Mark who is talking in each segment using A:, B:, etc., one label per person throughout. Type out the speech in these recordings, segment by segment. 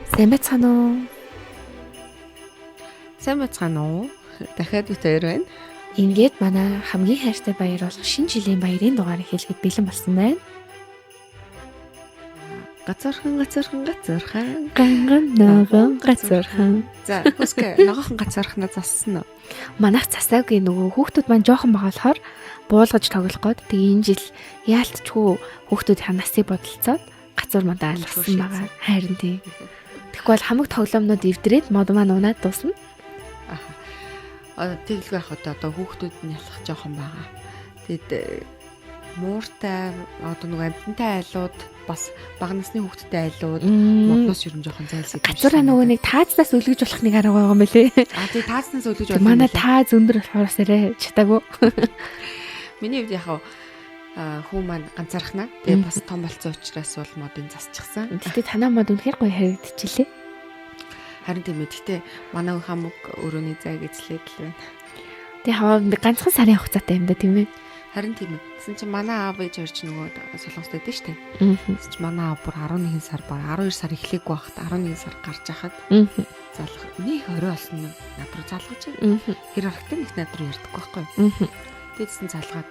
A: Сайн байцгаана уу?
B: Сайн байцгаана уу? Дахиад бит хоёр байна.
A: Ингээд манай хамгийн хайртай баяр болох шинэ жилийн баярын дугаар эхлэхэд бэлэн болсон байна.
B: Гацархан гацархан гацархан.
A: Ганган ногоон гацархан.
B: За, хүсгэ ногоохон гацархнаа зассан уу?
A: Манайх засаагүй, нөгөө хүүхдүүд маань жоохон байгаа болохоор буулгаж тоглох гээд тэгээ энэ жил яалтчгүй хүүхдүүдийн насыг бодолцоод гацуур модоо алгасан байгаа. Харин тий. Тэгэхгүй бол хамаг тоглоомнууд эвдрээд мод маань унаад дуусна.
B: Аха. Одоо тэгэлгүй явах одоо хүүхдүүд нь ялах жоохон байгаа. Тэгэд мууртай одоо нөгөө амьтантай айлууд, бас бага насны хүүхдтэй айлууд модноос ер нь жоохон зайлсхийх.
A: Гацуураа нөгөө нэг таацнаас үлгэж болох нэг арга байгаа юм билээ.
B: А тий, таацнаас үлгэж болох.
A: Манай тааз өндөр болохоос арай чадаагүй.
B: Миний хувьд яг хүү маань ганцаархнаа. Тэгээ бас том болцсон учраас бол модын засчихсан.
A: Гэтэ танаа мод үнэхээр гоё харагдчихлээ.
B: Харин тийм ээ. Гэтэ манай хамаг өрөөний зайг эзлээд л байна.
A: Тэгээ хаваа ганцхан сарын хугацаатай юм да, тийм ээ.
B: Харин тийм ээ. Тэгсэн чинь манай аав ээж хоёр ч нөгөө Солонгост байдаг шүү дээ. Тэгсэн чинь манай аав бүр 11 сар, баг 12 сар эхлэегүй байхад, 11 сар гарч хахад залгах нэг орой болсон юм над руу залгаж байна. Тэр харагтай нэг над руу ярьдаггүй байхгүй. Тэгсэн залгаад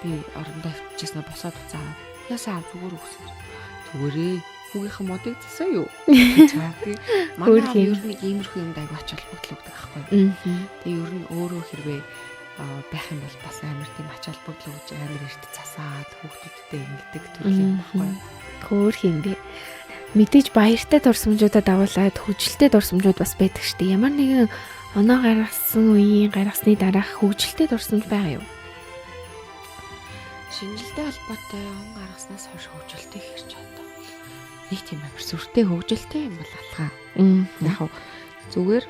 B: би орондоо авчижсэн, босоод уцаа. Ясаа аав, зүгээр өгсөн. Зүгээрээ, хүүгийнхэн модыг засаа юу гэж аа тий. Манай аав ер нь иймэрхүү юмд аяг ач холбогдол өгдөг байхгүй. Тэгээ ер нь өөрөө хэрвээ байх юм бол бас амар тийм ач холбогдол өгж, амар эрт засаад хүүхдүүдтэй ингэдэг төрлийн юм байхгүй.
A: Хөөх юм бэ. Мэдээж баяртай дурсамжуудаа дагуулад хөгжилтэй дурсамжууд бас байдаг шүү дээ. Ямар нэгэн оноо гаргасан үеийн гаргасны дараах хөгжилтэй дурсамж байгаа юу?
B: Шинжилтэй холбоотой он гаргаснаас хойш хөгжилтэй хэрч одоо нэг тийм амар сүртэй хөгжилтэй юм бол алгаа. Яг зүгээр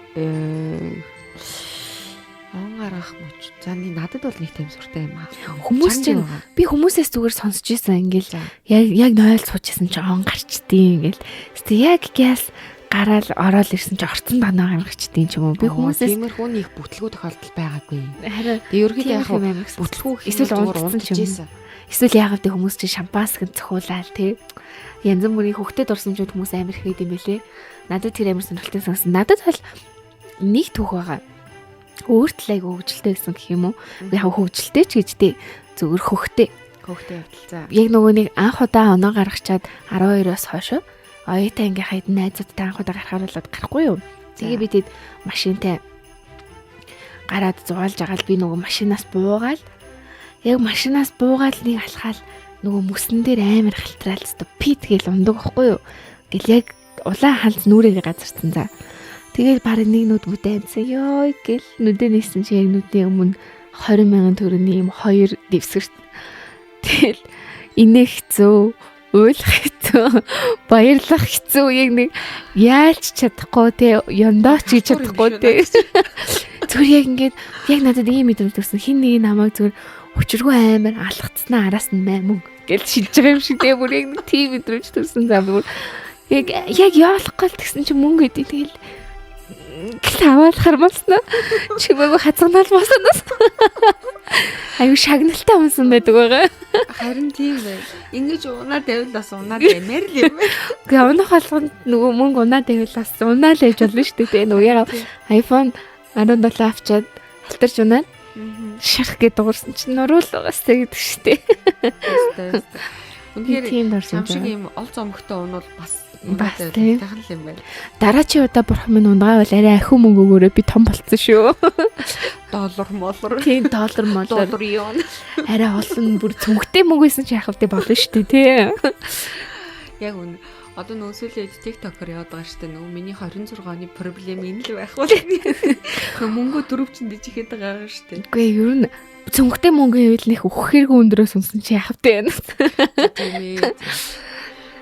B: он гаргах мөч. За, нэг надад бол нэг тийм сүртэй юм аа.
A: Хүмүүс чинь би хүмүүсээс зүгээр сонсч ийсэн, ингээл яг 0 сууж исэн чинь он гарчдیں ингээл. Гэтэ яг гяс гараал ороод ирсэн чинь орцсон данаа гаргачдیں ч юм уу. Би хүмүүсээс
B: тиймэрхүү нэг бүтлгүү тохиолдол байгаагүй.
A: Харин
B: тэгээ ерөөхдөө яг бүтлгүү
A: эсвэл унтсан ч юм. Эсвэл яагаад вэ, хүмүүс чинь шампанскийг цохиулаад тий. Янз бүрийн хөхтэй дурсамжууд хүмүүс амар их байд юм бэлээ. Надад тэр амар сонирхолтой санагдсан. Надад бол нэг түүх байгаа. Өөр талайг хөгжилтэй гэсэн гэх юм уу? Яг хөгжилтэй ч гэж тий. Зүгээр хөхтэй.
B: Хөхтэй явдал. За.
A: Яг нөгөө нэг анх удаа оноо гаргачаад 12-оос хойш оюутан ингээ хайд найзуудтай анх удаа гарахаар болоод гарахгүй юу? Тэгээ би тэд машинтай гараад зугаалж байгаа л би нөгөө машинаас буугаал, яг машинаас буугаал нэг алхаал нөгөө мөсөн дээр амар халтраал зү пит гээл ундаг байхгүй юу? Гэл яг улаан ханц нүрээ газарцсан, за. Тэгээд баг нэг нүд мүдэ амтсан. Йой гэл нүдэ нээсэн чи яг нүдний өмнө 20 мянган төгрөгийн юм хоёр дэвсгэрт. Тэгэл инех хэцүү, уйлах хэцүү, баярлах хэцүү, яг нэг яалч чадахгүй те, ёндооч гэж чадахгүй те. Зүгээр яг ингээд яг надад ийм мэдрэмж төрсөн. Хин нэг намайг зүгээр учиргүй амар алгацснаа араас нь мэ мөнгө гэл шилж байгаа юм шиг те, бүр яг нэг тийм мэдрэмж төрсөн. За, бүр яг яалах гал тэгсэн чи мөнгө өгдөө, тэгэл гэл аваад хармалснаа чимээгүй хазганаал босоноос аюу шагналтай унсан байдаг байгаа.
B: Харин тийм бай. Ингэж унаад байвал бас унаад баймаар л юм байна.
A: Гэхдээ унах болгонд нөгөө мөнгө унаад байвал бас унаа л байж болно шүү дээ. Тэгээ нөгөө яг iPhone 17 авчаад алтарч унаад шарх гэдэг дуурсан чинь нуруул байгаастай гэдэг шүү дээ.
B: Үнэхээр
A: тийм
B: чам
A: дурсамж.
B: шиг юм ол зомгтой унвал бас
A: бас тийм.
B: л юм байна.
A: Дараачийн удаа бурхан минь унгаа бол арай ахиу мөнгө өгөөрэй, би том болцсон шүү.
B: Доллар молор.
A: Тийм, доллар молор.
B: Доллар юун.
A: Арай олон бүр цүнхтэй мөнгө байсан чи яах вэ, болно шүү дээ тий.
B: Яг үнэ. Одоо нөгөө сүүлийн үед TikTok-оор яваад байгаа шүү дээ. Нөгөө миний 26 оны проблем энэ л байх бол. Нөгөө мөнгө дөрөвчин дижихэд байгаа шүү дээ.
A: Үгүй, ер нь цүнхтэй мөнгө байвал нэх үхэргүй өндрөөс унсан чи яах вэ?
B: Тийм ээ.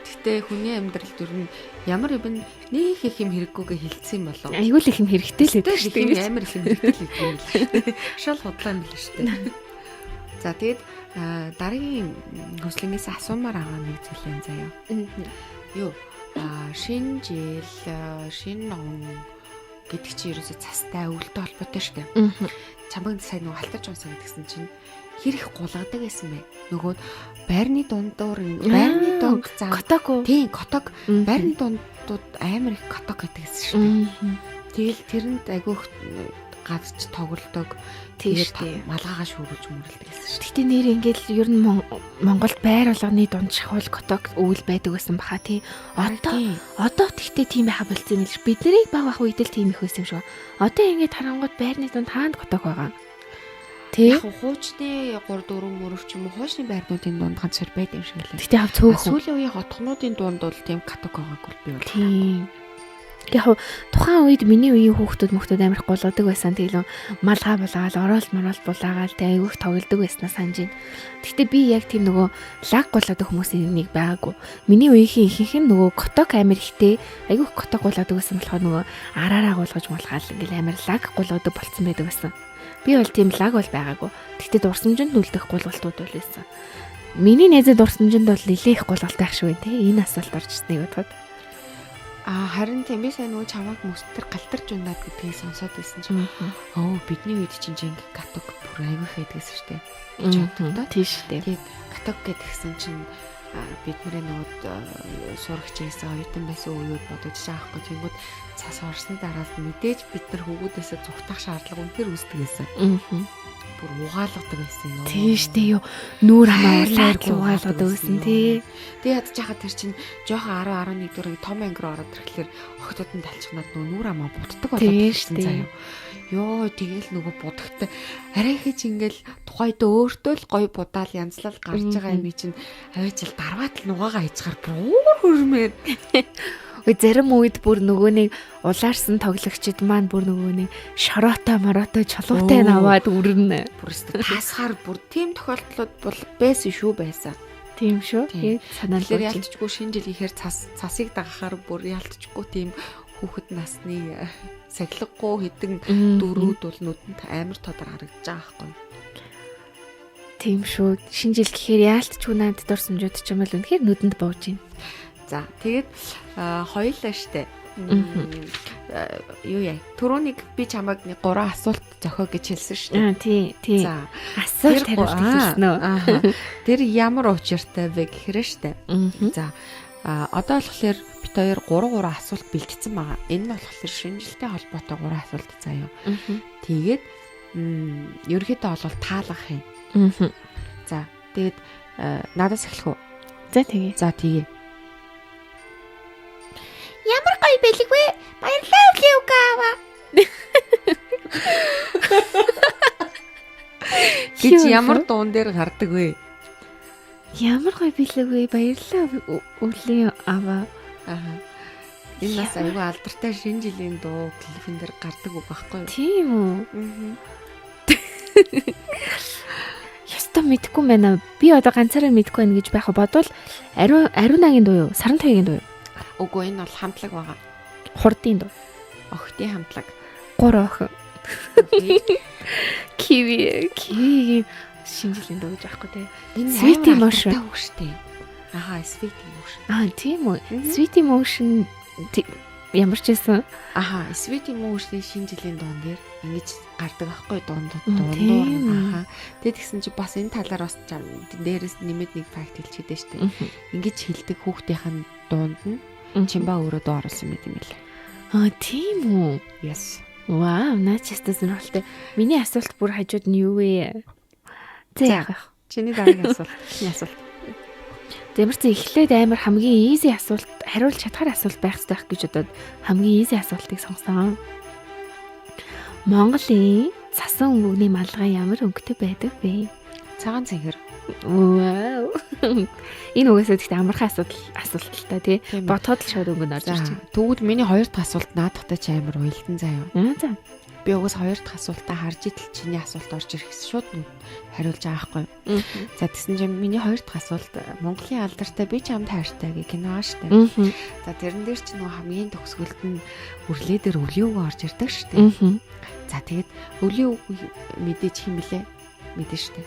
B: Гэтэ хүний амьдралд ер нь ямар юм нэг их юм хэрэггүйгээ хилцсэн юм болов.
A: Айгүй л их юм хэрэгтэй л байдаг шүү
B: дээ. Амар их юм хэрэгтэй л гэдэг юм л шүү дээ. Шал худлаа юм л шүү дээ. За, тэгээд дараагийн хөслөнгөөс асуумаар байгаа нэг зүйл юм заяа. Юу шинэ жил, шинэ он гэдэг чинь ерөөсөө цастай өвөлтэй холбоотой шүү дээ. Чамаг сая нөгөө халтарч унсан гэдгсэн чинь хэр их гулгадаг байсан бэ? Нөгөө байрны дундуур, байрны дунд зам.
A: Коток уу?
B: Тийм, коток. Байрны дунд хотууд амар их каток гэдэг гэсэн шүү дээ. Тэгэл тэрэнд айгүйх гадч тоглодог. Тэгээд малгайгаа шүүрүүлж мөрлөдөг гэсэн шүү
A: дээ. Гэтэ нэр ингээл ер нь Монголд байр болгоны дунд шахуул коток өвөл байдаг байсан баха тий. Одоо тэгтээ тийм байха болцсон юм л. Бид нарыг баг бах үед л тийм их байсан юм шиг. Одоо ингээд харангууд байрны дунд хаанд коток байгаа.
B: Тий. Яг хуучны 3 4 мөрөв ч юм уу хуучны байрнуудын дунд ганц хоёр байд юм шиг лээ.
A: Гэтэ хав цөөхөн.
B: Сүүлийн үеийн хотхнуудын дунд бол тийм каток байгаагүй би бол.
A: Тийм. Яг тухайн үед миний үеийн хүүхдүүд мөхтүүд амар их гулгадаг байсан. Тэгэл малгай булаагаал, ороол мороол булаагаал тэг айгүйх тоглодог байснаа санаж байна. Гэхдээ би яг тийм нөгөө лаг гулаадаг хүмүүсийн нэг байгаагүй. Миний үеийнхэн ихэнх нь нөгөө коток амар ихтэй айгүйх коток гулаадаг байсан болохоор нөгөө араараа гулгаж мулгаал ингээл амар лаг гулгадаг болцсон байдаг байсан. Би бол тийм лаг бол байгаагүй. Гэхдээ дурсамжинд нүлдэх гулгалтууд бол байсан. Миний найзад дурсамжинд бол нэлээх их гулгалт байх шиг байна те. Энэ асуулт орж ирснийг бодоход.
B: Аа харин тийм би сайн нөгөө чамайг мөстөр галтарч унаад гэдгийг сонсоод байсан чинь бидний үед чинь жинг каток бүр айгүйх байдгийсэн шүү дээ.
A: Гэж боддоо. Тийм шүү дээ.
B: Тэгээд каток гэдгсэн чинь бидний нөгөө сурагч байсан оюутан байсан үеуд бодож байгаа байхгүй. Тэнгүүд цас орсны дараас мэдээж бид нар хүүгүүдээсээ зүхтах шаардлага үнээр үүсдэг байсан. Бүр угаалгадаг байсан ёо.
A: Тийм шүү дээ ёо. Нүүр хамаа улаад угаалгадаг байсан тий.
B: Тэгээ ядж хахад тэр чинь жоохон 10 11 дөрөв том анги руу ороод ирэхлээр охтууд нь талчхнаад нөө нүүр хамаа буддаг болоод ирсэн заяа. Йоо тэгэл нөгөө будагтай арай хийж ингээл тухайд өөртөө л гоё будаал янзлал гарч байгаа юм чинь аваачил дарваатал нугаагаа хийчихар бүр хөрмээр.
A: Зарим үед бүр нөгөө нэг улаарсан тоглогчид маань бүр нөгөө нэг шороотой мороотой чулуутай наваад үрнэ.
B: Бүр өстө таасгаар бүр тийм тохиолдлууд бол байсан шүү байсан.
A: Тийм шүү. Тэгээд санаал
B: болж ялцчгүй шинэ жил ихээр цасыг дагахаар бүр ялцчгүй тийм хүүхэд насны сахилгагүй хэдэн дөрүүд бол нүдэнд амар тодор харагдаж байгаа байхгүй.
A: Тийм шүү. Шинэ жил гэхээр яалтчгүй надад дурсамжууд ч юм бол үнэхээр нүдэнд бууж байна.
B: За тэгээд хоёулаа штэ. Юу яа. Түрүүнийг би чамайг нэг 3 асуулт зохио гэж хэлсэн штэ.
A: Аа тий, тий.
B: За
A: асуулт хариулт хэлсэн үү?
B: Тэр ямар учиртай вэ гэхээр штэ. За одоо болохоор бит хоёр 3 асуулт бэлтгэсэн байгаа. Энэ нь болохоор шинэ жилтэй холбоотой 3 асуулт заяа. Тэгээд ерөнхийдөө бол таалгах юм. За тэгээд надаас эхлэх үү?
A: За тэгье.
B: За тэгье.
A: Ямар гоё бэлэг вэ? Баярлалаа Левкава.
B: Гэж ямар дуун дээр гардаг вэ?
A: Ямар гоё бэлэг вэ? Баярлалаа өвлийн аваа.
B: Аа. Энэ бас айгүй алдартай шинэ жилийн дуу клипэн дээр гардаг үг байхгүй юу?
A: Тийм үү? Яста мэдэхгүй байна. Би одоо ганцаараа мэдэхгүй байна гэж байх бодвол Ариунагийн дуу юу? Сарантаягийн дуу юу?
B: Үгүй энэ бол хамтлаг байгаа.
A: Хурдын дуу.
B: Охидын хамтлаг.
A: 3 охин. Киви шинэ жилийн дуу гэж аахгүй те.
B: Энэ
A: Sweet Emotion
B: үг штэ. Аха, Sweet Emotion.
A: Аа, тийм үү. Sweet Emotion ямар ч байсан.
B: Аха, Sweet Emotion-ийн шинэ жилийн дуун дээр ингэж гардаг аахгүй дундуур. Аха. Тэгээд тэгсэн чи бас энэ талаар бас дээрээс нэмээд нэг факт хэлчихэдэ штэ. Ингэж хэлдэг хүүхдийнх нь дуунд нь Чимба өөрөө дуу оруулсан байт юм билээ.
A: Аа, тийм үү?
B: Yes.
A: Вау, наа чи өстой сонирхолтой. Миний асуулт бүр хажууд нь юу вэ? За яах вэ?
B: Чиний дараагийн асуулт. Чиний асуулт.
A: Ямар ч эхлээд амар хамгийн easy асуулт, хариулж чадхаар асуулт байх хэрэгтэй байх гэж бодоод хамгийн easy асуултыг сонгосон. Монголын цасан өнгөний малгай ямар өнгөтэй байдаг вэ?
B: Цагаан цэнхэр.
A: Вау. Энэ угаасаа гэхдээ амархан асуулт л та тий. Бодоход л шууд өнгө нь орж ирж байна.
B: Тэгвэл миний хоёр дахь асуулт наадахтай чи амар уялдан заяа.
A: За.
B: Би угаас хоёр дахь асуултаа харж идэл чиний асуулт орж ирэх шууд хариулж байгаа байхгүй юу. За тэгсэн чинь миний хоёр дахь асуулт Монголын алдартай би чамд хайртай гэх кино аа штэ. За тэрэн дээр чи нөгөө хамгийн төгсгөлд нь үрлээ дээр өвлийн үг орж ирдэг штэ. За тэгэд өвлийн үг мэдээж хэм блэ? Мэдэн штэ.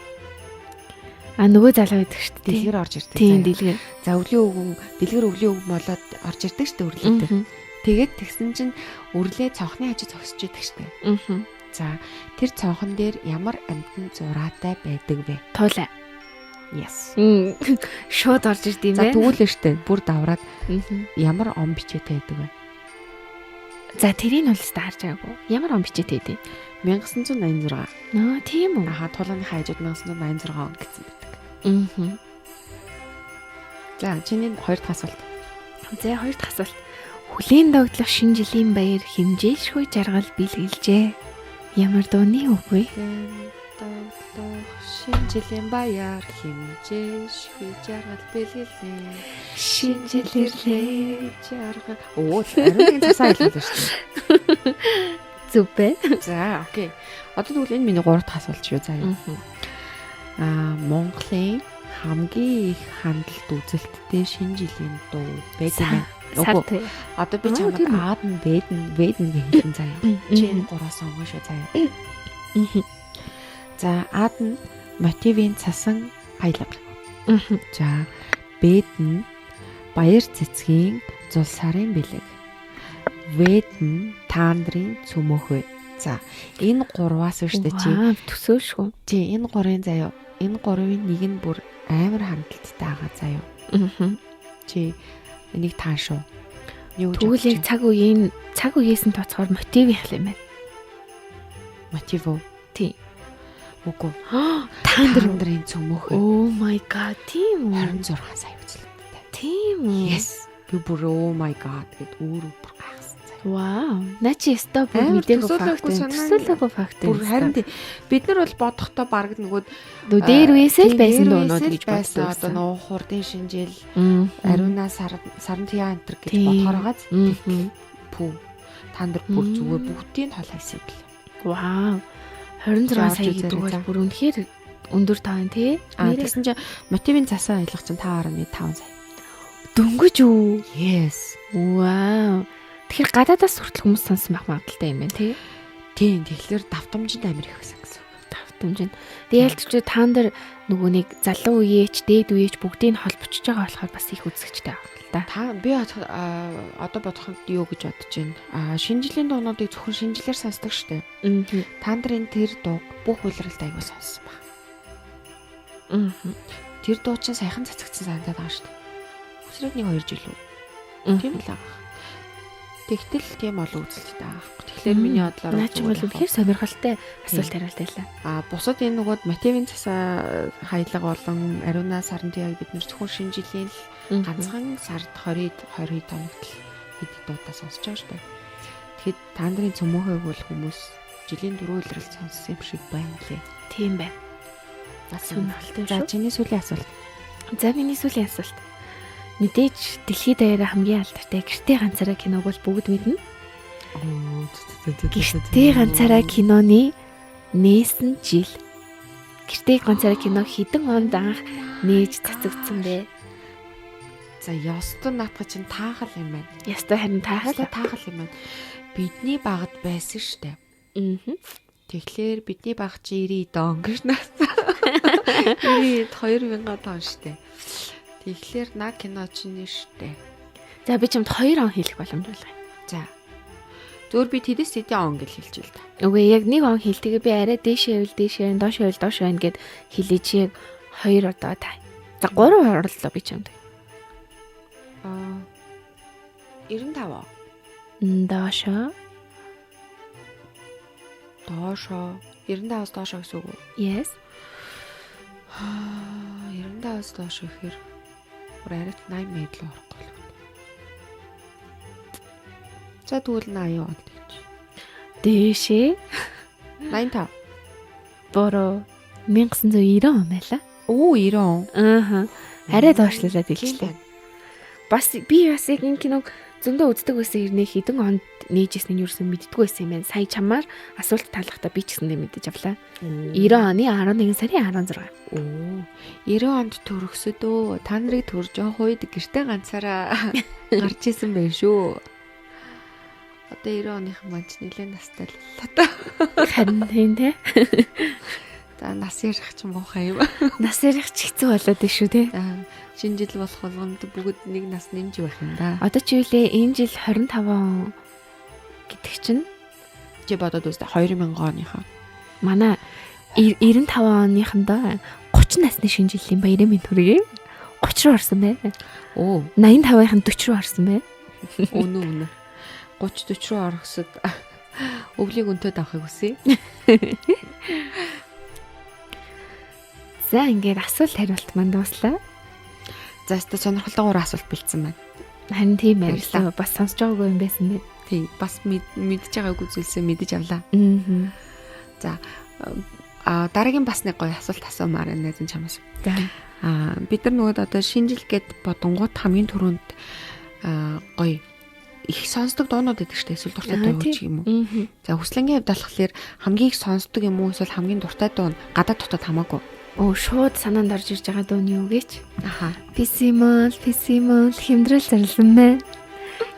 A: А нөгөө залуу байдаг шүү дээ.
B: Дэлгэр орж ирдэг.
A: Тийм, дэлгэр.
B: За өвлийн үгэн дэлгэр өвлийн үг болоод орж ирдэг шүү дээ үрлээ дээр. Тэгээд тэгсэн чинь үрлээ цонхны хажуу зогсож идэг шүү дээ. За тэр цонхон дээр ямар амьтан зураатай байдаг вэ?
A: Туулай.
B: Yes.
A: Шууд орж ирд юм
B: За
A: байна.
B: тэгвэл штэ бүр давраад ямар он бичээтэй байдаг вэ?
A: За тэрийг нь бол өстө харж байгаагүй. Ямар он бичээтэй дээ?
B: 1986.
A: Аа тийм үү.
B: Аха, тулааны хажууд 1986 он гэсэн байдаг. За чиний хоёр дахь асуулт.
A: За хоёр дахь асуулт. Хүлээн догдлох шинэ жилийн баяр хэмжээлшгүй жаргал бэлгэлжээ. Ямар дууны үг вэ?
B: Хүлээн догдлох шинэ жилийн баяр хэмжээлшгүй жаргал бэлгэлээ.
A: Шинэ жил ирлээ.
B: Жаргал. Оо, ариун цасаа хэлсэн шүү дээ.
A: Зүг бэ?
B: За, окей. Одоо тэгвэл энэ миний гурав дахь асуулт шүү заяа. Аа, Монголын хамгийн их хандлт үзэлттэй шинэ жилийн дуу байдаг юм.
A: Сар
B: Үгүй.
A: тий.
B: Одоо би
A: Аа,
B: чамд
A: тийм үү?
B: Ад нь, Бэд нь, Вэд нь хэлсэн заяа. Чи энэ гураас сонгоно шүү заяа. За, Ад нь мотивын цасан аялга. За, Бэд нь баяр цэцгийн зул сарын бэлэг. Вэд нь та нарын цөмөөхөө. За, энэ гурваас шүү дээ чи.
A: Вау, төсөөлшгүй.
B: Чи энэ гурын заяа. Энэ гурвын нэг нь бүр амар хандлттай байгаа заяа. Чи энийг тааш уу? Юу гэж
A: Тэгвэл яг
B: бодож
A: цаг үеийн цаг үеэс нь тооцохоор мотив их юм байна.
B: байна? Мотив уу?
A: Тий.
B: Үгүй.
A: Та нар
B: Та нарын цөмөөхөө.
A: Oh my god, тийм үү?
B: 26 сая үзэлттэй.
A: Тийм үү?
B: Yes. Би бүр oh my god гэд өөрөө бүр гайхсан заяа.
A: Вау. Наа чи өстой бүр
B: Амар
A: мдээгүй
B: төсөөлөөгүй
A: факт. байна.
B: санаа.
A: Төсөөлөөгүй факт.
B: Бүр харин тий. Бид нар бол бодохдоо баг нөгөө
A: Нөө дээр үесээ л байсан
B: дээр
A: дуунууд
B: үеэсээ л
A: гэж
B: байсан.
A: боддог.
B: Одоо нөгөө хурдын шинжил,
A: Мм.
B: ариуна сар сарантия антер гэж
A: Тийм.
B: бодохоор байгааз
A: Мм.
B: пүү. Та нар бүр
A: Мм.
B: зүгээр бүгдийг хол хайсан юм бэл.
A: Вау. 26
B: Орж
A: сая
B: үзээрэй
A: гэдэг бол
B: за.
A: бүр үнэхээр өндөр тоо юм тий.
B: А
A: Нэрээ
B: тэгсэн чинь мотивын цасаа аялах чинь 5.5 сая.
A: дөнгөж үү?
B: Yes.
A: Вау. Тэгэхээр гадаадаас хүртэл хүмүүс сонсон байх магадaltaй юм байна тий.
B: Тийм, тэгэхээр давтамжинд амир их байсан гэсэн. үг.
A: Давтамж нь. Тэгээ ялч та нар нөгөө нэг залуу үеэч, дээд үеэч бүгдийг нь холбочж байгаа болохоор бас их үзэгчтэй байх л да.
B: Та би одоо бодоход юу гэж бодож байна? А шинэ жилийн дуунуудыг зөвхөн шинэ жилээр сонсдог штэ. Та нарын тэр дууг бүх улиралд аягүй сонссон баг. Тэр дуу чинь саяхан цацагдсан санагдаад байгаа штэ. Үсрээд нэг 2 жил үү? Тийм л байгаа. Тэгтэл тийм олон үзэлттэй байгаа байхгүй. Тэгэхээр миний бодлоор
A: Наа чи бол
B: зүгээр
A: үнэхээр сонирхолтой асуулт хариулт байлаа.
B: А бусад энэ нөгөөд мотивын цасаа хаялга болон ариуна сарантиаг бид нэр зөвхөн шинэ жилийн л ганцхан сард 20 20 тоногт л хэд хэд удаа сонсож байгаа шүү дээ. Тэгэхэд та нарын цөмөөхөөг бол хүмүүс жилийн дөрөв улирал сонссон юм шиг байна лээ.
A: Тийм байна.
B: Бас
A: Сонирхолтой
B: За
A: шүү.
B: чиний сүүлийн асуулт.
A: За миний сүүлийн асуулт. Мэдээж дэлхийд даяараа хамгийн алдартай гэртээ ганцаараа киног бол бүгд мэднэ. Гэртээ ганцаараа киноны нээсэн жил. Гэртээ ганцаараа кино хэдэн онд анх нээж цацагдсан бэ?
B: За ёстой наатах чинь таахал юм байна.
A: Ястай харин таахал.
B: Ёстой таахал юм байна. Бидний багад байсан штэ.
A: Аа.
B: Тэгэхээр бидний баг чи 90 он гэж нас. 90 2000 он штэ. Тэгэхээр на кино чинь штэ.
A: За би чамд 2 он хэлэх боломж болгоё.
B: За. Зөөр би тэдэс тэдэн он гэж хэлж л та.
A: Үгүй яг нэг он хэл тэгээ би арай дээшээ байвал дээшээ байна, доош байвал доош байна гэд хэлээ чи яг 2 удаа та. За 3 орлоо би чамд.
B: Аа 95 он.
A: Доошоо.
B: Доошоо 95-аас доошоо гэсэн үг үү?
A: Yes.
B: Аа 95-аас доошоо гэхээр бүр арайт 80 мэй рүү орохгүй л. За тэгвэл 80 он гэж.
A: Дээшээ
B: 85.
A: буруу 1990 он байла.
B: Оо 90 он.
A: Аа. Арай доошлуулад
B: Тийм
A: хэлчихлээ.
B: байна.
A: Бас би бас яг энэ киног зөндөө үздэг байсан хэрнээ хэдэн онд нээжсэн нь юусэн мэддэггүй байсан юм байна. Сая чамаар асуулт таалахдаа би ч гэсэндээ мэдэж авлаа. 90 оны 11 сарын 16.
B: Оо 90 онд төрөхсөдөө та нарыг төрж явах үед гэртээ ганцаараа гарч исэн байх шүү. Одоо 90 оныхан маань ч нэлээд настай л та.
A: Харин тийм те.
B: За нас ярих ч муухай юм.
A: Нас ярих ч хэцүү болоод байна шүү те.
B: За шинэ жил болох болгонд бүгд нэг нас нэмж байх юм да.
A: Одоо чи үлээ энэ жил 25 он гэдэг чинь
B: Чи бодоод үзтээ 2000 оныхоо.
A: манай 95 оныхондоо 30 насны шинэ жилийн баярын мэнд хүргэе. 30 руу орсон байна.
B: Оо.
A: 85-ын 40 руу орсон байна.
B: Үнэн үнэ. 30 40 руу орохсод өвлийг өнтөд авахыг хүсье.
A: За ингээд асуулт хариулт маань дууслаа.
B: За өстө сонирхолтой гурван асуулт бэлдсэн байна.
A: Харин тийм баярлалаа. Бас сонсож байгаагүй юм байсан бэ.
B: Тийм, бас мэдж байгаагүй зүйлсээ мэдэж авлаа.
A: Аа.
B: За дараагийн бас нэг гоё асуулт асуумаар байна найз чамаас.
A: За.
B: Бид нар нөгөө одоо шинэ жил гээд бодонгууд хамгийн түрүүнд гоё их сонсдог дуунууд байдаг шүү дээ. Эсвэл дуртай дуу ч юм уу. За хүслэнгийн хувьд болохоор хамгийн их сонсдог юм уу эсвэл хамгийн дуртай дуу нь гадаад дотоод хамаагүй.
A: Оо шууд санаанд орж ирж байгаа дуу нь юу гэж?
B: Аха.
A: Писимол, писимол хэмдрэл зарлсан байна.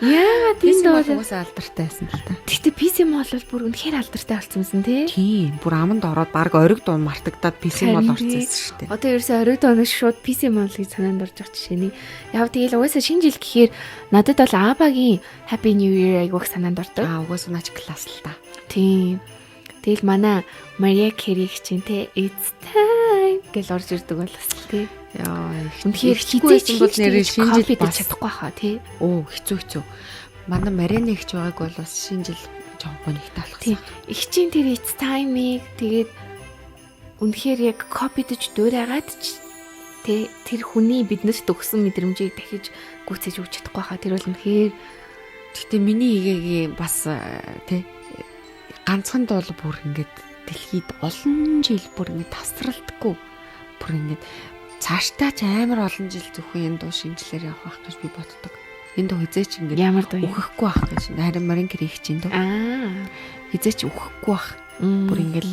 A: Яагаад энэ дуу
B: угаасаа алдартай байсан л та.
A: Гэтэ писимол бол бүр үнэхээр алдартай болсон юмсан тий.
B: Тийм, бүр аманд ороод баг ориг дуу мартагдаад писимол орсон байсан шүү дээ.
A: Одоо ерөөсөө ориг дууны шууд писимол гэж санаанд орж байгаа жишээ нэг. Яг тэгэл угаасаа шинэ жил гэхээр надад бол ABBA-гийн Happy New Year айгүйх санаанд ордог.
B: Аа, угаасаа наач класс л та.
A: Тийм. Тэгэл манай Mariah Carey чинь те It's time гэл орж ирдэг бол бас тий.
B: Яа,
A: үнэхээр
B: хизээч бол нэрээ шинэ жил
A: бас чадахгүй хаа тий.
B: Оо, хэцүү хэцүү. Манай Mariana ихч байгааг бол бас шинэ жил жоохон гонигтай болох.
A: Тий. Ихчийн тэр It's time-ыг тэгээд үнэхээр яг копидж дуурайгаад ч тий тэр хүний биднэрт өгсөн мэдрэмжийг дахиж гүйцээж өгч чадахгүй хаа. Тэр бол үнэхээр
B: гэтээ миний игээгийн бас тий ганцхан дуу бүр ингээд дэлхийд олон жил бүр ингээд тасралтгүй бүр ингээд цаашдаа ч амар олон жил зөвхөн энэ дуу шинжилээр явах байх гэж би боддог. Энэ дуу хизээч ингээд
A: ямар дуу
B: үхэхгүй байх гэж. Харин Марин Кри их чинь дуу.
A: Аа.
B: Хизээч үхэхгүй байх. Бүр ингээд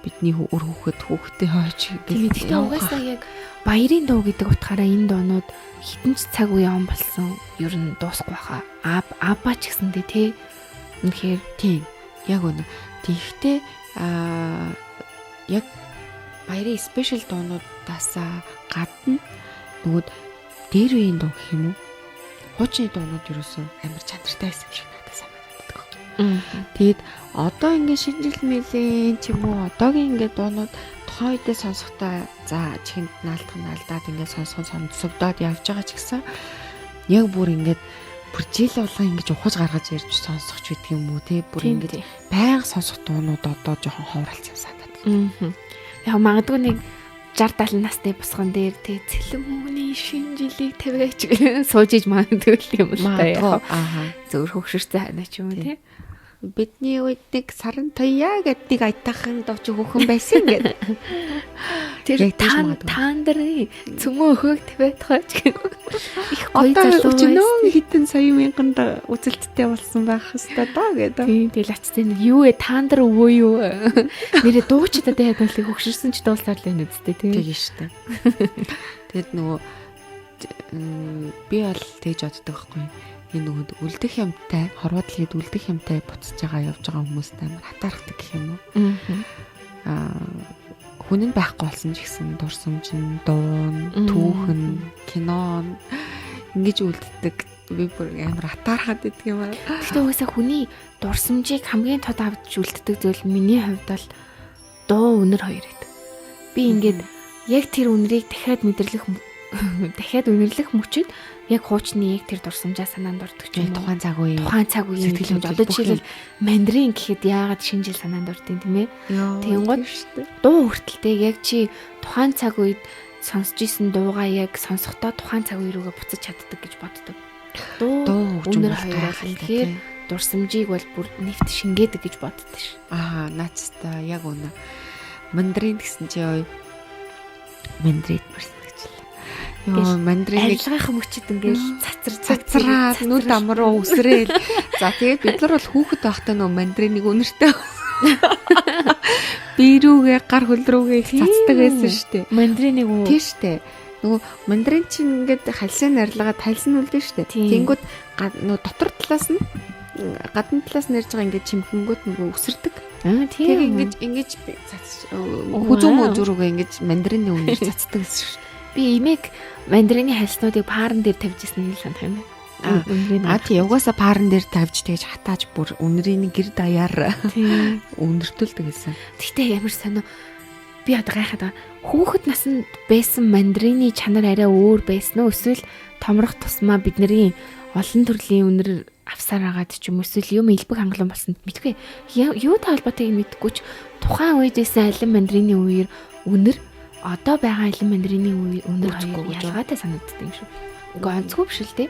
B: бидний үр хүүхэд хүүхдээ хойч
A: гэл. Гэхдээ угаасаа яг баярын дуу гэдэг утгаараа энэ дуунууд хитэн ч цаг үе он болсон ер нь дуусахгүй хаа. Аба ч гэсэндээ тий. Үнэхээр
B: тийм. Яг үнэ. Тэгэхдээ яг баярын спешиал дуунуудаасаа гадна нөгөө дээр үеийн дуу гэх юм уу? Хуучны дуунууд ерөөсөө амар чанартай байсан юм шиг надад санагддаг. Тэгээд одоо ингээд шинэ жил мэлэн ч юм уу одоогийн ингээд дуунууд тухайн үедээ сонсохдоо за чихэнд наалдах наалдаад ингээд сонсхон сонсогдоод явж байгаа ч гэсэн яг бүр ингээд бүр жил болгон ингэж ухаж гаргаж ярьж сонсох ч гэдэг юм уу те бүр ингэж байнга сонсох дуунууд одоо жоохон ховролцсон санагдав.
A: Яг магадгүй нэг 60 70 насны босгон дээр те цэлэм хүмүүний шинэ жилийг тавиач сууж иж магадгүй юм л та яг.
B: Аа.
A: Зөвөр хөгшөрсөн ханаа ч юм уу те.
B: Бидний үед нэг саран туяа гэд нэг аятайхан дууч хүүхэн байсан гэд.
A: Тэр таандрын цөмөө өхөөг тавиад хаач гэх. Их гоё залуу
B: байсан. Өчнөө хэдэн сая мянганд үзэлттэй болсон байх хэвээр доо гэдэг.
A: Тийм тэгэл ачтай нэг юу вэ таандар өвөө юу. Нэрээ дуучид одоо яг л хөгшөрсөн ч дуулсаар л юм үсттэй тийм.
B: Тийм шүү дээ. Тэгэд нөгөө би бол тэгж боддог байхгүй. Энэ нөгөө үлдэх юмтай, хорвоодлыг үлдэх юмтай буцаж байгаа явж байгаа хүмүүстэй амар хатаархдаг гэх юм уу. Аа хүн нь байхгүй болсон ч гэсэн дурсамж нь, дуун, түүхэн, кино ингэж үлддэг. Би бүр амар хатаархаад идэх юм аа.
A: Гэхдээ угаасаа хүний дурсамжийг хамгийн тод авч үлддэг зүйл миний хувьд бол дуу үнэр хоёр гэдэг. Би ингээд яг тэр үнэрийг дахиад мэдрэх дахиад үнэрлэх мөчөд яг хуучны яг тэр дурсамжаа санаанд ордог ч юм уу.
B: Тухайн цаг үе.
A: Тухайн цаг үеийн сэтгэл хөдлөл. Одоо жишээлбэл мандарин гэхэд яагаад шинэ жил санаанд ордیں тийм ээ. Тэнгууд дуу хүртэлтэй яг чи тухайн цаг үед сонсч исэн дуугаа яг сонсохдоо тухайн цаг үе рүүгээ буцаж чаддаг гэж боддог. Дуу үнэр хоёр бол тэгэхээр дурсамжийг бол бүр нэвт шингээдэг гэж боддог ш.
B: Аа наацтай яг үнэ. Мандарин гэсэн чи ой мандарин мэрсэн. Йоо, мандариныг
A: арилгах мөчөд ингээл
B: цацраад нүд ам руу үсрээл. За тэгээд бид нар бол хүүхэд байхдаа нөө мандариныг үнэртэй бие рүүгээ гар хөл рүүгээ их цацдаг байсан шүү дээ.
A: Мандариныг үү?
B: Тийм шүү дээ. Нөгөө мандарин чинь ингээд хальсын арилгаад хальсан үлдэн шүү дээ. Тэнгүүд нөгөө дотор талаас нь гадна талаас нь ярьж байгаа ингээд чимхэнгүүд нөгөө үсэрдэг.
A: Аа тийм.
B: Тэгээ ингэж цац хүзүү мөзүүрүүгээ ингэж мандарины үнэр цацдаг гэсэн шүү дээ.
A: Би имэг мандарины хальснуудыг паарн дээр тавьж ирсэн юм санах юм байна.
B: Аа тий угаасаа паарн дээр тавьж тэгж хатааж бүр үнэрийн гэр даяар үнэртүүлдэг гэсэн.
A: Тэгтээ ямар сонио Би одоо гайхаад байгаа. Хүүхэд наснд байсан мандарины чанар арай өөр байсан уу? Эсвэл томрох тусмаа бидний олон төрлийн үнэр авсаар агаад ч юм эсвэл юм элбэг хангалуун болсон мэдгүй. Юутай холбоотойг нь мэдэхгүй ч тухайн үед байсан алин мандарины үеэр үнэр одоо байгаа алин мандарины үнэр хоёр ялгаатай санагддаг юм шиг. Үгүй онцгүй биш л дээ.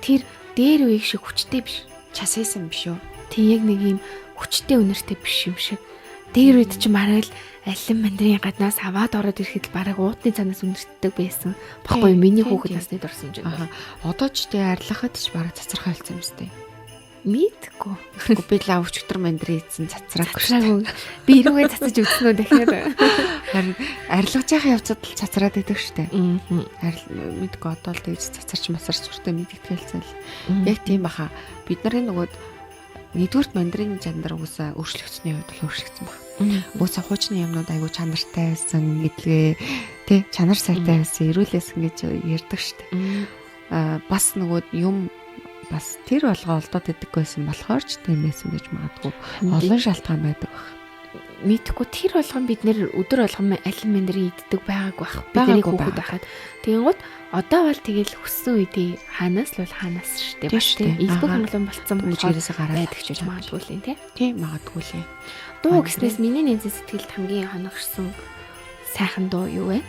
A: Тэр дээр үеиг шиг хүчтэй биш.
B: Часайсан биш үү?
A: Тийм яг нэг юм хүчтэй үнэртэй биш юм шиг. Дээр үед чи бараг л алин мандрын гаднаас аваад ороод ирэхэд бараг уутны цанаас үнэртдэг байсан. Баггүй миний хүүхэд насны дурсан юм
B: чинь. Одоо ч тэгээ арилгахад ч бараг цацрахаа болсон юм сте.
A: Мэдгүй.
B: Гэхдээ би л өчигдөр мандрын идсэн цацраагүй
A: шүү. Би эрүүгээ цацаж үзсэн үү дахиад.
B: Харин арилгаж яхаа явцад л цацраад байдаг шүү дээ. Арил мэдгүй одоо л тэгж цацарч масарч сүртэй мэдгэдгэлцэн л. Яг тийм баха. Бид нарын нөгөө нэгдүгüрт мандрины чанар угсаа өөрчлөгдсөний хувьд бол өөрчлөгдсөн баг. Угсаа хуучны юмнууд айгүй чанартай байсан гэдгээ тий чанар сайтай байсан, эрүүлээсэн гэж ярьдаг шүү дээ. Аа бас нөгөө юм бас тэр болгоо олдоод идэх байсан болохоор ч тийм байсан гэж магадгүй. Олон шалтгаан байдаг баг.
A: Мэдхгүй тэр болгон бид нэр өдөр болгон алин мандрын иддэг байгаагүй бах. Бидний хүүхэд байхад. Тэгэнгүүт одоо бол тэгэл хүссэн үедээ хаанаас л бол хаанаас штэ бас тийм элбэг хангалуун болцсон
B: болохоор гараад
A: байдаг ч гэж магадгүй л юм тий.
B: Тийм магадгүй л.
A: Дуу гэснээс миний нэнзэн сэтгэлд хамгийн хоногшсон сайхан дуу юу вэ?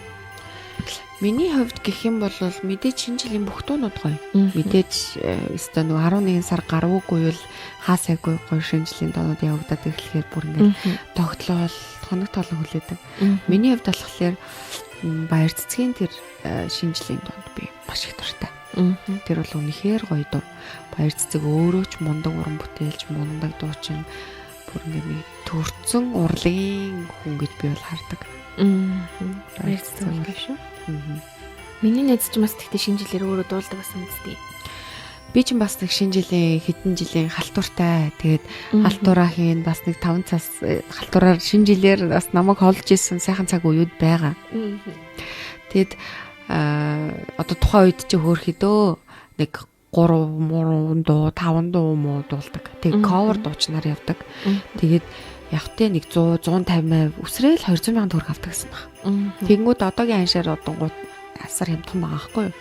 B: Миний хувьд гэх юм бол мэдээж шинэ жилийн бүх дуунууд гоё. Мэдээж өстой нөгөө 11 сар гарвуугүй бол хаасайгүй гоё шинэ жилийн дуунууд явагдаад ирэхлээр бүр ингээд тогтлол хоног тоолон хүлээдэг. Миний хувьд болохоор баяр цэцгийн тэр шинэ жилийн дуунд би маш их дуртай. Тэр бол үнэхээр гоё дуу. Баяр цэцэг өөрөө ч мундаг уран бүтээлч, мундаг дуучин бүр ингээд нэг төрцөн урлагийн хүн гэж би бол хардаг.
A: Баяр цэцэг бол шүү. Миний найз ч бас тэгтээ шинэ жилээр өөрөө дуулдаг байсан үстэй.
B: Би ч бас нэг шинэ жилийн хэдэн жилийн халтуртай. Тэгээд халтураа хийн бас нэг 5 цас халтураар шинэ жилээр бас намайг холж исэн сайхан цаг үеуд байгаа. Тэгээд одоо тухайн үед чи хөөрхөдөө нэг 3 дуу 5 дуу муу дуулдаг. Тэгээд cover дуучнаар явдаг. Тэгээд яг тэ нэг 100 150 үсрээл 200 мянган төгрөг авдаг гэсэн баг. Тэгэнгүүт одоогийн аншаар одонгууд асар хямдхан байгаа байхгүй юу.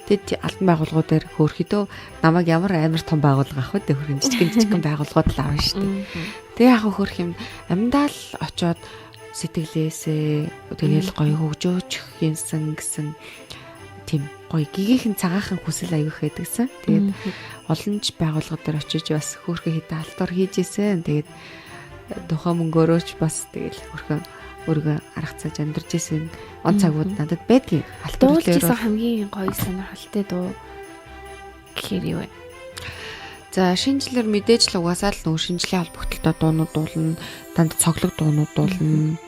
B: Тэгэд албан байгууллагууд дээр хөөрхөдөө намайг ямар амар том байгууллага авах вэ? Хөрхөн жижигэн байгууллагууд л авна шүү дээ. Тэгээ яг хөрх юм амьдаал очоод сэтгэлээсээ тэгээл гоё хөгжөөч юмсан гэсэн тийм гоё гигийнхэн цагаахан хүсэл аявих байдагсан. Тэгээд олон ч байгууллага дээр очиж бас хөөрхөн хэдэн алтуур хийж исэн. Тэгээд тухайн мөнгөөрөөч бас тэгэл хөрхөн өөрийгөө аргацааж амьдарч исэн он цагууд надад байдгийн.
A: Алтуур дуулж исэн хамгийн гоё сонирхолтой дуу гэхээр юу вэ?
B: За шинэ жилээр мэдээж л угаасаа л нөгөө шинэ жилийн холбогдлолтой дуунууд дуулна, дандаа цоглог дуунууд дуулна.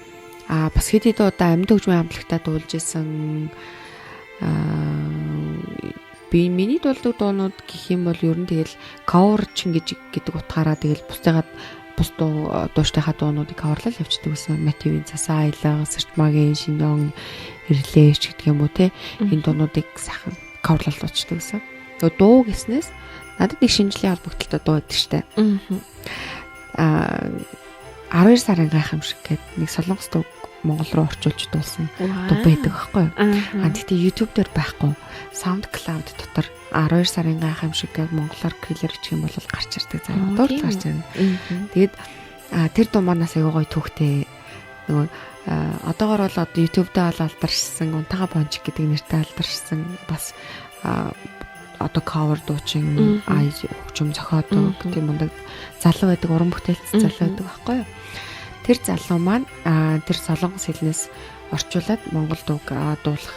B: Аа бас хэд хэдэн удаа амьд хөгжмийн хамтлагтаа дуулж исэн. Би миний дуулдаг дуунууд гэх юм бол ер нь тэгэл cover чин гэж гэдэг утгаараа тэгэл бусдыгаа бус дууштайхаа дуунуудыг coverлал явчихдаг гэсэн. Мотивын цасаа аялга, Сэрчмагийн шинэ он ирлээч гэдэг юм уу те. Энэ дуунуудыг сайхан coverлал дуучдаг гэсэн. Тэгээ дуу гэснээс надад нэг шинэ жилийн холбогдлолтой дуу байдаг штэ. Аа 12 сарын гайхамшиг гэдэг нэг солонгос дуу Монгол руу орчуулж дуулсан дуу байдаг байхгүй юу? Аа тэгтээ YouTube дээр байхгүй. SoundCloud дотор 12 сарын гайхамшиг гэдэг монголоор киллер гэх юм бол гарч ирдэг заяа. Одоо л гарч ирнэ. Тэгээд тэр дуу манаас аягүй гоё түүхтэй. Нөгөө одоогор бол одоо YouTube дээр бол алдаршсан Унтаага Бонч гэдэг нэртэй алдаршсан бас одоо cover дуучин хөгжим зохиодог тийм мундаг залуу байдаг, уран бүтээлч залуу байдаг байхгүй юу? Тэр залуу маань тэр солонгос хэлнээс орчуулад монгол дууг дуулах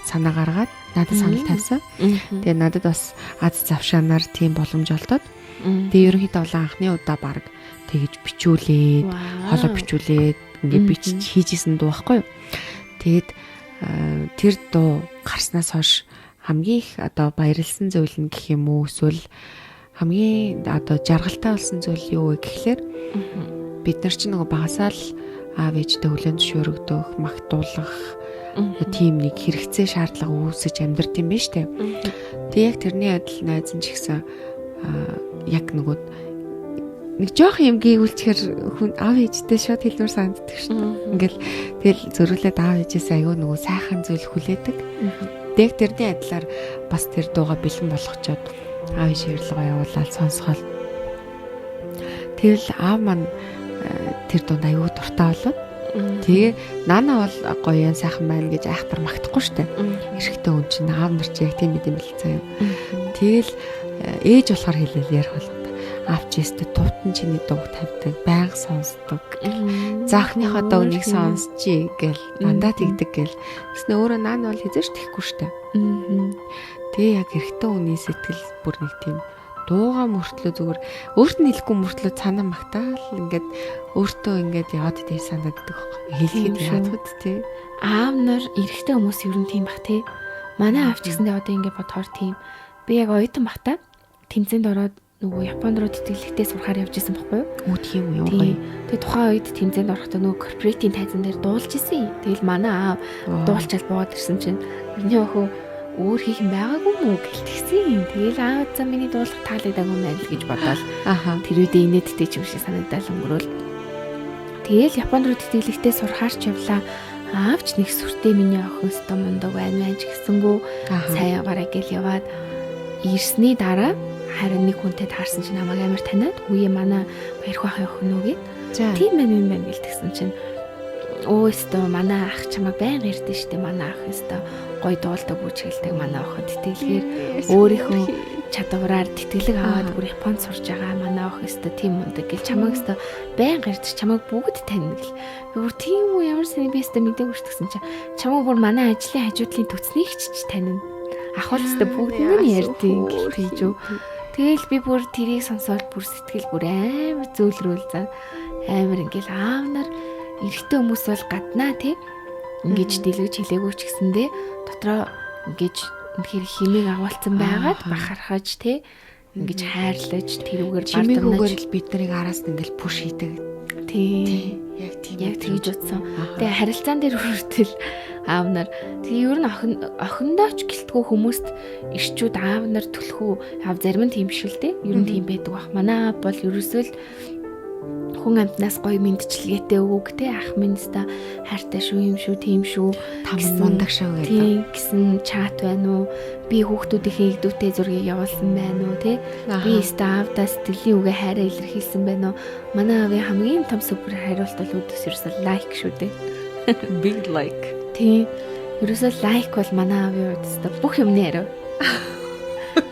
B: санаа гаргаад надад санал тавьсан. Тэгээ надад бас аз завшаанаар тийм боломж олдоод тэгээ ерөнхийдөө бол анхны удаа баг тэгэж бичүүлээд хоолой бичүүлээд ингээ бичиж хийжсэн дуу байхгүй юу? Тэгээд тэр дуу гарснаас хойш хамгийн их одоо баярлсан зүйл нь гэх юм уу эсвэл хамгийн одоо жаргалтай болсон зүйл юу вэ гэхлээр бид нар чинь нөгөө багасаа л аав ээжтэй хүлээн зөвшөөрөгдөх, магтуулах тийм нэг хэрэгцээ шаардлага үүсэж амьдард юм байна штэ. Тэг яг тэрний адил найз нь ч гэсэн яг нөгөө Нэг жоох юм гийгүүлчихэр хүн аав ээжтэй шууд хэлмэр санагддаг шүү дээ. Ингээл тэгэл зөрүүлээд аав ээжээс аягүй нөгөө сайхан зүйл хүлээдэг. Тэг тэрний адилаар бас тэр дууга бэлэн болгочоод аав ээж ярилцлага явуулаад сонсгоол. Тэгэл аав маань тэр дунд аягүй дуртай болоод тэгээ нана бол гоё юм сайхан байна гэж айхтар магтахгүй штэ. Эрэгтэй хүн чинь аав нар чи яг тийм юм бэл заяа. Тэгэл ээж болохоор хэлээл ярих болгоно. Аав чи өстө тувтан чиний дууг тавьдаг, байнга сонсдог. За охиныхоо дууг нэг сонсчий гэл дандаа тэгдэг гэл. Тэснэ өөрөө нана бол хизээш тэхгүй штэ. Тэгээ яг эрэгтэй хүний сэтгэл бүр нэг тийм дууга мөртлөө зүгээр өөрт нь хэлэхгүй мөртлөө цаанаа магтаал ингээд өөртөө ингээд яваад идэв санагддаг байхгүй. Хэлэхэд яадахд тий.
A: Аав нар эрэгтэй хүмүүс ер нь тийм бах тий. Манай аав ч гэсэндээ одоо ингээд бодохоор тийм. Би яг оюутан бахта тэмцээнд ороод нөгөө Японд руу тэтгэлэгтээ сурахаар явж исэн байхгүй юу?
B: Үу тийм үү юм гоё.
A: Тэгээ тухайн үед тэмцээнд орохдоо нөгөө корпоратийн тайзан дээр дуулж исэн. Тэгэл манай аав дуулчаал буугаад ирсэн чинь миний охин өөр хийх юм байгаагүй мүү гэлтгсэн юм. Тэгэл аав за миний дуулах таалагдаагүй юм байна л гэж бодоол. Тэр үедээ инээдтэй ч юм шиг санагдал өнгөрөөл. Тэгэл Японд руу тэтгэлэгтээ сурахаар ч явлаа. Аав ч нэг сүртэй миний охин өстө мундаг байна байж гэсэнгүү. Сайн яваарай гэл яваад ирсний дараа харин нэг хүнтэй таарсан чинь намайг амар таниад үе манай баярх бахын охин үү гэд. Тийм байна юм байна гэл тэгсэн чинь өө өстө манай ах чамайг байнга ирдэ штэ манай ах өстө гой дуулдаг бүжгэлдэг манай охин тэтгэлгээр өөрийнхөө чадвараар тэтгэлэг аваад бүр Японд сурж байгаа манай охин өстө тийм мундаг гэл чамайг өстө байнга ирдэ чамайг бүгд танина гэл. Би бүр тийм үү ямар сэний би өстө мдээгүй ш тэгсэн чинь чамайг бүр манай ажлын хажуудлын төцнийг ч танина. Ах бол өстө бүгд нь ярьдیں гэл тийж үү. Тэгэл би бүр тэрийг сонсоод бүр сэтгэл бүр амар зөөлрөөл за амар ингээл аав нар эрэгтэй хүмүүс бол гаднаа тий ингэж дэлгэж хэлээгүй ч гэсэндээ дотроо ингэж үнэхээр химийг агуулсан байгаад бахархаж тий ингэж хайрлаж тэрүүгээр
B: бардамнаж л бид нарыг араас нь ингээл пүш хийдэг.
A: Тий.
B: Яг тийм
A: яг тэгж утсан. Тэгээ харилцаан дээр хүртэл аав нар тэгээ ер нь охиндоо ч гэлтгүү хүмүүст ирчүүд аав нар түлхүү аав зарим нь тийм биш л дээ. Ер нь тийм байдаг бах. Манай аав бол ерөөсөө л хүн амтнаас гоё мэдчилгээтэй үг те ах минь өста хайртай шүү юм шүү тийм шүү
B: там мундаг шүү
A: гэдэг. Тийм гэсэн чат байна уу? Би хүүхдүүдийнхээ игдүүтэй зургийг явуулсан байна уу те? Би өста аавдаа сэтгэлийн үгээ хайраа илэрхийлсэн байна уу? Манай аавын хамгийн том супер хариулт бол үдээс ерөөсөө лайк шүү дээ.
B: Big like.
A: Тийм. Ерөөсөө лайк бол манай аавын хувьд өста бүх юмны хариу.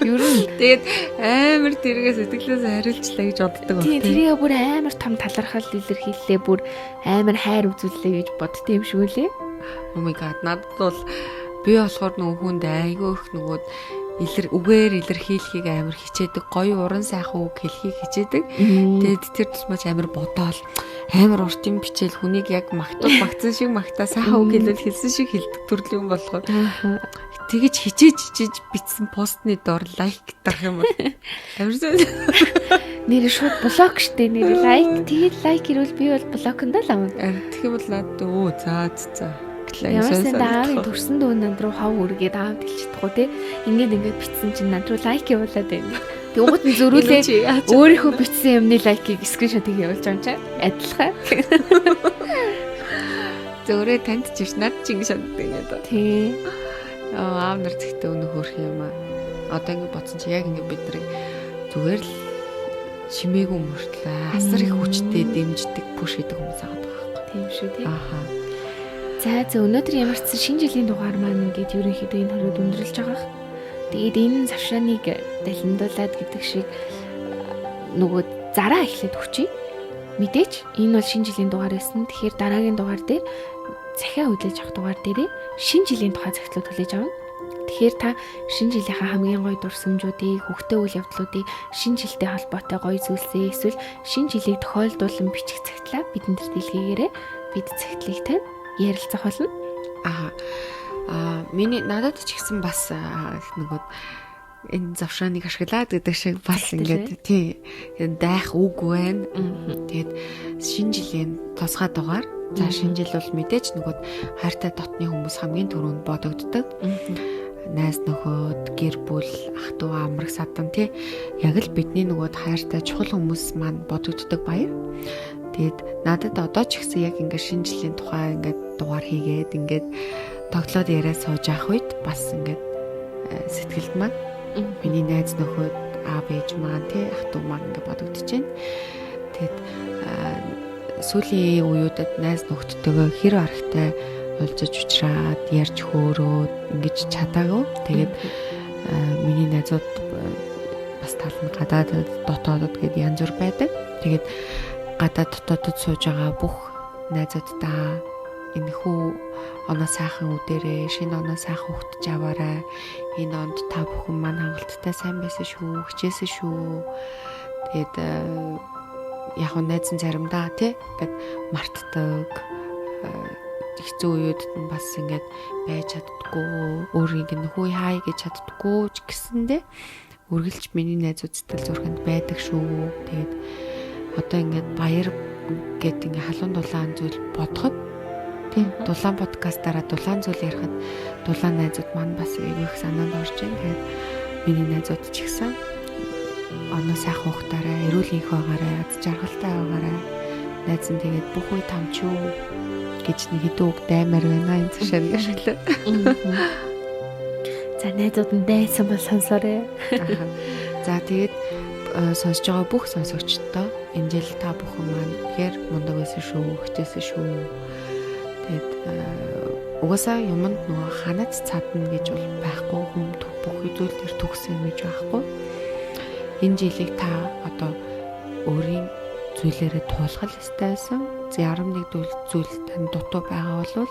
B: Ер нь тэгээд амар тэргээ сэтгэлээс хариулчлаа гэж боддог
A: баг. Тийм тэрийг бүр амар том талархал илэрхийллээ бүр амар хайр үзүүллээ гэж бодд юм шиг үлээ.
B: Oh my god надад бол би болохоор нөгөө хүнд айгүй их нөгөө үгээр илэрхийлэхийг амар хичээдэг, гоё уран сайхан үг хэлхийг хичээдэг. Тэгээд тэр тусмаач амар бодоол амар урт юм бичээл хүнийг яг магтуул магтсан шиг магтаа сайхан үг хэлвэл хэлсэн шиг хэлдэг төрлийн юм болохоор тэгэж хичээж хичээж бичсэн постны доор лайк дарах юм бол амар зүйл.
A: Нэр шууд блок штэ нэр лайк тэгээд лайк ирвэл би бол блоконд л авна.
B: Тэгэх юм бол надад өө за за.
A: Ямар сайн аавын төрсөн дүү над руу хов үргээд аав дэлж чадахгүй те. Ингээд ингээд бичсэн чинь над руу лайк явуулаад байна. Тэгвэл нь зөрүүлээ өөрийнхөө бичсэн юмны лайкийг скриншотыг явуулж байгаа юм чинь адилхан.
B: Зөөрөө танд ч биш над ч ингэ шанддаг юм даа.
A: Тий.
B: Аав нар зэгтээ өнөх хөрх юм аа. Одоо ингэ бодсон чи яг ингэ бид нарыг зүгээр л чимээгүй мөртлөө асар их хүчтэй дэмждэг пүш хийдэг хүмүүс байгаа байхгүй.
A: Тийм шүү тий.
B: Ааха.
A: За за өнөөдөр ямар ч сан шинэ жилийн дугаар маань ингээд ерөнхийдөө энэ хороод өндөрлөж байгаа. Тэгээд энэ завшааныг далиндуулад гэдэг шиг нөгөө зараа эхлээд өгчий. Мэдээч энэ бол шинэ жилийн дугаар байсан. Тэгэхээр дараагийн дугаар дээр захиа хүлээж авах дугаар дээрээ шинэ жилийн тухай захидлууд хүлээж авна. Тэгэхээр та шинэ жилийнхаа хамгийн гоё дурсамжуудыг, хөвгтэй үйл явдлуудыг, шинэ жилтэй холбоотой гоё зүйлсээ эсвэл шинэ жилийг тохиолдуулан бичих захидлаа бидэнд дэлгээгээрэй. Бид захидлыг тань ярилцах болно.
B: Аа миний надад ч гэсэн бас нөгөө энэ завшааныг ашиглаад гэдэг шиг бас ингээд тий дайх үг байна. Тэгээд шинэ жилийн тусгай дугаар. За шинэ жил бол мэдээж нөгөө хайртай дотны хүмүүс хамгийн түрүүнд бодогддог. Найз нөхөд, гэр бүл, ах トゥ амраг садан тий яг л бидний нөгөө хайртай чухал хүмүүс маань бодогддог баяр. Тэгээд надад одоо ч гэсэн яг ингээд шинэ жилийн тухай ингээд дугаар хийгээд ингээд тоглоод яриа сууж авах үед бас ингээд сэтгэлд маань миний найз нөхөд, аав ээж маань тий ах トゥ маань ингээд бодогдож байна. Тэгээд сүүлийн үеүүдэд найз нөхдөдтэйгээ хэр аргатай уулзаж уулзраад ярьж хөөрөөд ингэж чадаагүй. Тэгээд миний найзууд бас тал нь гадаадад, дотоодод гээд янз бүр байдаг. Тэгээд гадаад дотоодод сууж байгаа бүх найзууддаа энэхүү оноо сайхан үдээрээ, шинэ оноо сайхан хөтөж аваарай. Энэ онд та бүхэн маань хангалттай сайн байсан шүү, хичээсэн шүү. Тэгээд яг нь найз нь заримдаа тий ингээд мартдаг, хэцүү үеүдэд нь бас ингээд байж чаддггүй, өөрийг нь хүй хай гэж чаддггүй ч гэсэндээ үргэлж миний найзууд сэтгэл зүрхэнд байдаг шүү. Тэгээд одоо ингээд баяр гээд ингээд халуун дулаан зүйл бодоход тий дулаан подкастаараа дулаан зүйл ярихад дулаан найзууд маань бас аягүй их санаанд орж байна. Тэгээд миний найзууд ч гэсэн оноо сайхан ухтаарай, эрүүл энх байгаарай, аз жаргалтай байгаарай. Найз нь тэгээд бүх үе тамч юу гэж нэг хэдэн үг даймаар байна энэ цаашаа нэг шиглээ.
A: За найзууд нь дайсан бол сонсоорой.
B: За тэгээд сонсож байгаа бүх сонсогчдоо энэ жил та бүхэн маань тэгэхээр мундаг байсан шүү, хичээсэн шүү. Тэгээд угаасаа юмд нөгөө ханаж цадна гэж бол байхгүй, хүм бүх зүйл төр төгсөн гэж байхгүй. Энэ жилийг та одоо өөрийн зүйлээрээ туулах ёстой байсан. 11 зүйл тань дутуу байгаа бол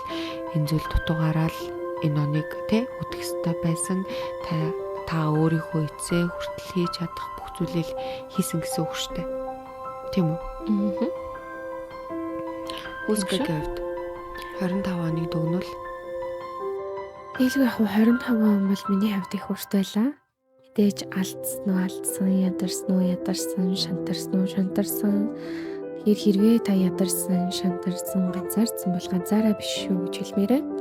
B: энэ зүйл дутуугаараа л энэ оныг тэ үдэх ёстой байсан. Та өөрийнхөө эцээ хүртэл хийж чадах бүх зүйлийг хийсэн гэсэн үг шүү дээ. Тийм үү?
A: Аа.
B: Үсгэгийн хувьд 25 оныг дүгнвэл
A: Нийлгүй яг 25 он бол миний хувьд их урт байлаа. Мэдээж алдсан уу алдсан, ядарсан уу ядарсан, шантарсан уу шантарсан. Тэгэхээр хэрвээ та ядарсан, шантарсан, ганцаардсан бол ганцаараа биш шүү гэж хэлмээр байна.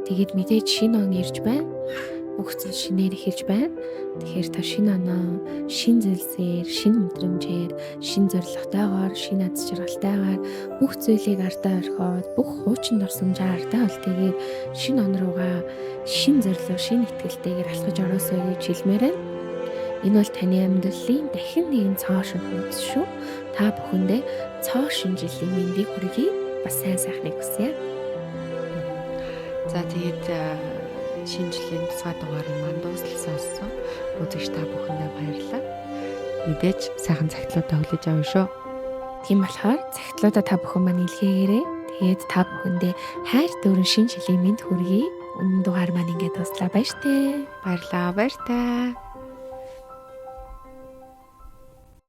A: Тэгээд мэдээж шинэ он ирж байна. Бүх зүйл шинээр эхэлж байна. Тэгэхээр та шинэ оноо шинэ зүйлсээр, шинэ мэдрэмжээр, шинэ зорилготойгоор, шинэ аз жаргалтайгаар бүх зүйлийг ардаа орхиод, бүх хуучин дурсамжаа ардаа үлдээгээд шинэ он руугаа шинэ зорилго, шинэ итгэлтэйгээр алхаж ороосой гэж хэлмээр байна. Энэ бол таны амьдралын дахин нэгэн цоо шинэ хуудас шүү. Та бүхэндээ цоо шинэ жилийн мэндийг хүргэе. Бас сайн сайхныг хүсье.
B: За тэгээд шинэ жилийн тусгай дугаарын маань дуустал сонссон үзэгч та бүхэндээ баярлалаа. Мэдээж сайхан цагтлуудаа хүлээж авна шүү.
A: Тийм болохоор цагтлуудаа та бүхэн маань илгээгээрэй. Тэгээд та бүхэндээ хайр дүүрэн шинэ жилийн мэнд хүргэе. Өмнө дугаар маань ингээд дуслаа. Баяртай.
B: Баярлалаа. Баяртай.